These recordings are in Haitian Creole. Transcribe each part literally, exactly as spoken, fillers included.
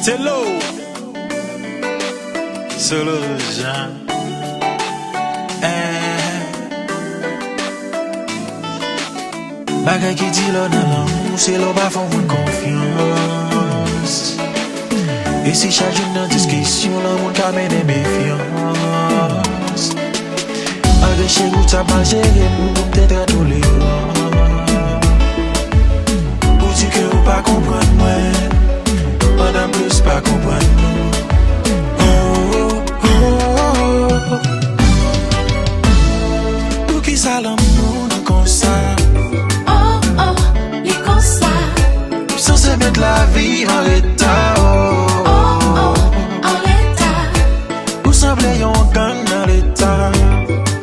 Delo. Solo Jean. Eh. Bagay ki di lè w nan lanmou, se lè w pa fè yon moun konfyans. E si chak jou n nan diskisyon, lanmou n ka mennen mefyans. Malgre cheri w t ap mal jere m, ou te trè toleran. Ou di ke ou pa konprann mwen, pandan plis pa konprann nou. Oh, oh, oh, oh. Poukisa lanmou nou konsa? Oh, oh, li konsa. M sanse met lavi an reta, oh. Oh, oh, an reta. Ou sanble yon gang nan leta.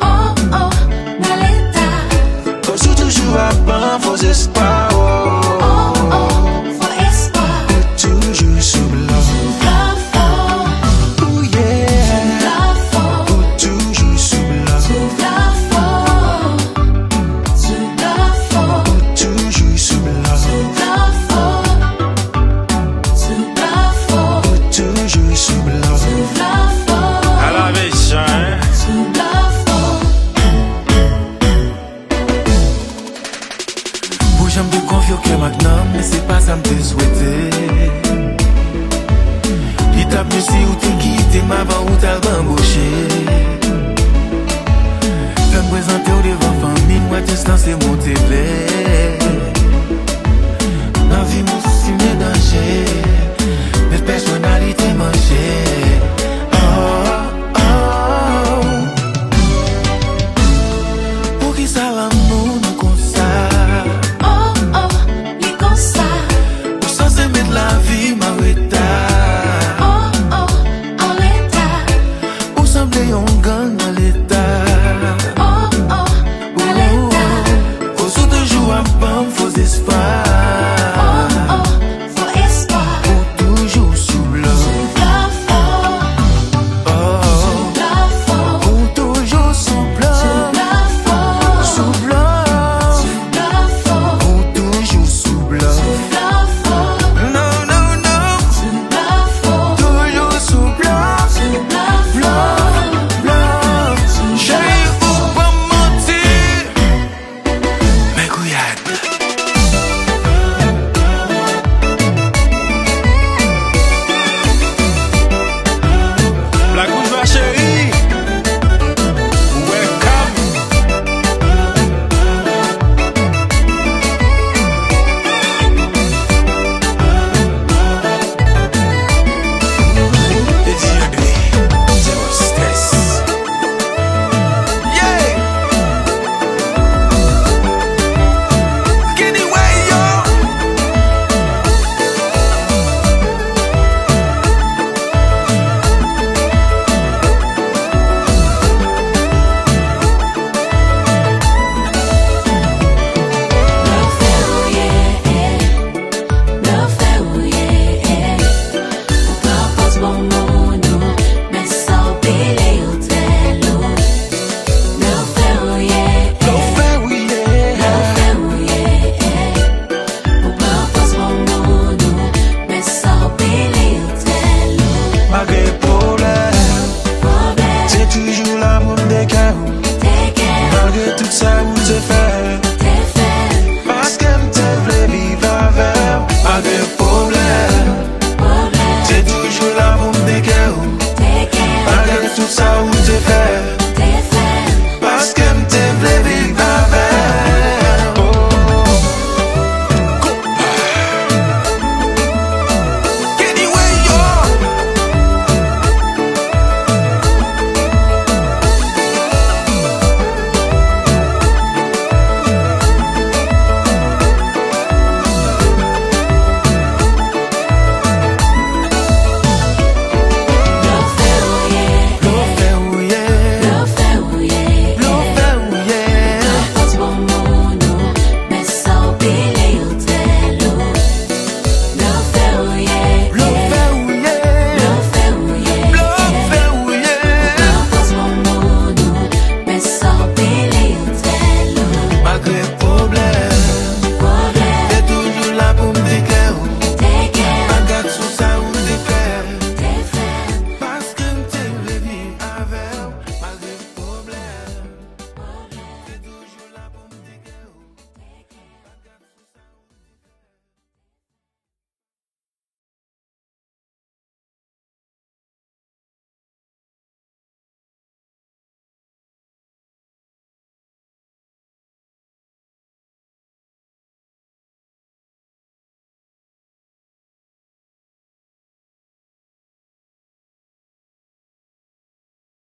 Oh, oh, nan leta. Koz ou toujou ap ban fo espwa, oh. Oh, oh, fo espwa. Ou toujou sou blòf. Sou blòf, oh. Ooh, yeah. Sou blòf, oh. Ou toujou sou blòf. Sou blòf, oh. Sou blòf, oh. Ou toujou sou blòf. Sou blòf, oh. Sou blòf, oh. Ou toujou sou blòf. Sou blòf, oh. Ala mechan, en. Sou blòf, oh. Pou jan m te konfye w kè m ak nanm, men se pa sa m te swete. Li t ap mye si ou te kite m avan ou t al banboche. Lè m prezante w devan fanmi m, wè distans te monte lè. Nan vi m ou simen danje, met pèsonalite manje. Oh, oh. Poukisa lanmou nou konsa? Oh, oh, li konsa. Ou sanse met lavi m an reta. Oh, oh, an reta. Ou sanble yon gang nan leta. Oh, oh, nan leta. Koz ou toujou ap ban m fo espwa. Oh, oh, fo espwa. Ou toujou sou blòf. Sou blòf, oh. Oh. Sou blòf, oh. Ou toujou sou blòf. Sou blòf, oh. Sou blòf. Sou blòf, oh. Ou toujou sou blòf. Sou blòf, oh. Non, non, non. Sou blòf, oh. Toujou sou blòf. Sou blòf, oh. Blòf, blòf. Cheri, ou pa manti. Men gouyad. Black Wouj ma chérie. Welcome. Eddie André, zéro stress. Yeah! Kenny Way, yo! Blofè ou ye, eh. Blofè ou ye, eh. Ou pran pòz bon moun ou, men sa w pile yo trè lou. Blofè ou ye, eh. Blofè ou ye. Blofè ou ye, eh. Ou pran pòz bon moun ou, men sa w pile yo trè lou. Malgre pwoblèm, pwoblèm. Se toujou lanmou m te kè ou. Te kè ou. Malgre tout sa ou te fè. Te fè. Paske m te vle viv avè w. Malgre pwoblèm, pwoblèm. Se toujou lanmou m te kè ou. Te kè ou. Malgre tout sa ou